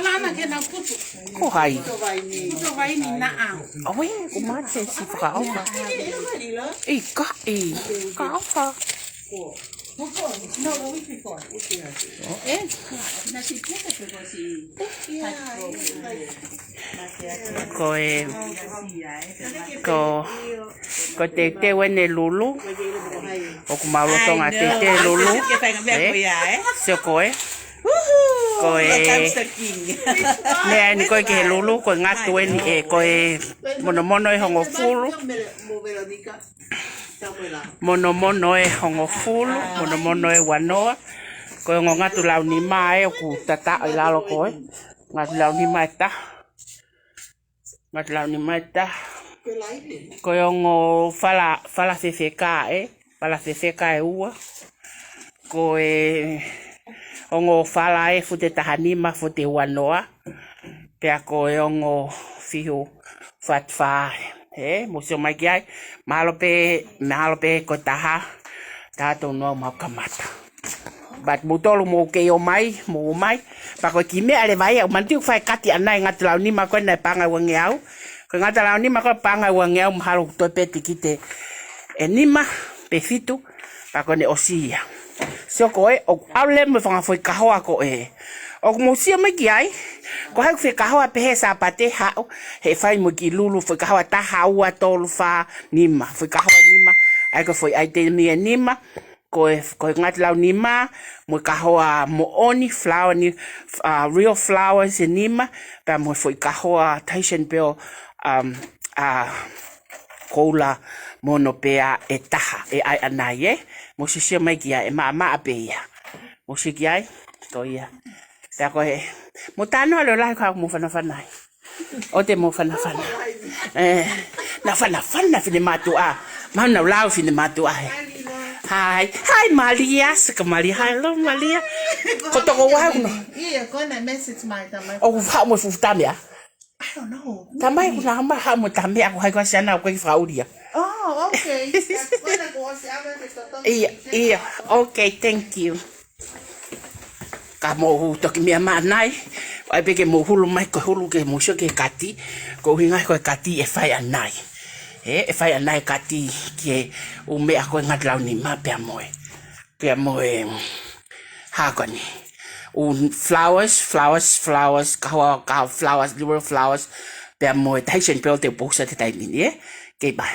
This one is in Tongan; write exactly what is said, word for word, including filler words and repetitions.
Lana ke na kutu. Ko hai? Kutu vaini. Kutu vaini naʻa. Awe, ko Mate si fakaʻofa. ʻIkai, fakaʻofa. Ko e, ko, ko e teuteu eni e lulu. ʻOku mau lolotonga teuteu e lulu. Sio ko e. Ko e. Meʻa eni ko e ki he lulu, ko e ngatu eni ē, ko e monomono ʻe hongofulu. Monomono ʻe hongofulu, monomono ʻe uanoa. Ko e ongo ngatu launima ē ʻoku tataʻo ʻi lalo ko e. Ngatu launima ʻe taha. Ngatu launima ʻe taha. Ko e ongo fala, fala fefeka ē, fala fefeka ʻe ua. Ko e ongo fala ʻe fute taha nima, fute uanoa. Pea ko e ongo fihu fatu fā ē, mou sio mai ki ai. Mahalo pē, mahalo pē ko e taha, taha tonu ʻoku mau kamata. But mou tolu mou kei ō mai, mou ō mai. Pea ko e kiʻi meʻa leva ia, ʻoku manatu ʻoku fai kati ʻanai ngatu launima ko ē naʻe paʻanga ʻe uangeau. Ko e ngatu launima ko ē paʻanga ʻe uangeau mahalo ʻoku toe pē tikite ʻe nima, pe fitu, pea ko ʻene ʻosi ia. Sio ko e, ʻoku ʻalu leva mo e fanga foʻi kahoa ko ē. ʻOku mou sio mai ki ai, ko hai ʻoku fie kahoa pehē Sāpate haʻu, he fai mo e kiʻi lulu, foʻi kahoa taha, ua, tolu, fā, nima. Foʻi kahoa nima, ʻa ia ko e foʻi ʻaitemi ʻe nima, ko e, ko e ngatu launima, mo e kahoa moʻoni, flower ni, uh, real flowers ʻe nima, pea mo e foʻi kahoa Tahitian Belle, um, uh, koula mono pea ʻe taha, ʻe ʻai ʻanai ē. Mou sio mai ki ai, ʻe maʻamaʻa pē ia. Mou sio ki ai, ko ia. Pea ko e, mou tano alo lahi ka mou fanafana ai. ʻOua te mou fanafana. ʻE, naʻa fanafana finemātuʻa. Mau naʻa lau finemātuʻa he. Hai, hai Malia, saka Malia, hello Malia. Ko toko ua ʻoku nau. Ia, ko ena message mai tamai. ʻOku haʻu mo e fuʻu tamea. I don't know. Tamai ʻoku nau haʻu mo e tamea, ko hai ko Siana ʻoku ʻikai fakaʻuli ia. Oh, okay. Ia, ia. Okay, thank you. Ka mou toki meʻa mai ʻanai, ʻai pē ke mou hulu mai ko e hulu ke mou sio ki he kati, ko e ʻuhinga ko e kati ʻe fai ʻanai. Ē, ʻe fai ʻanai kati ki he ʻū meʻa ko e ngatu launima pea mo e. Pea mo e, hā ko eni. ʻŪ flowers, flowers, flowers, kahoa, kahoa flowers, real flowers, pea mo e Tahitian Belle te u pousa he taimi ni, ē. Kei pai.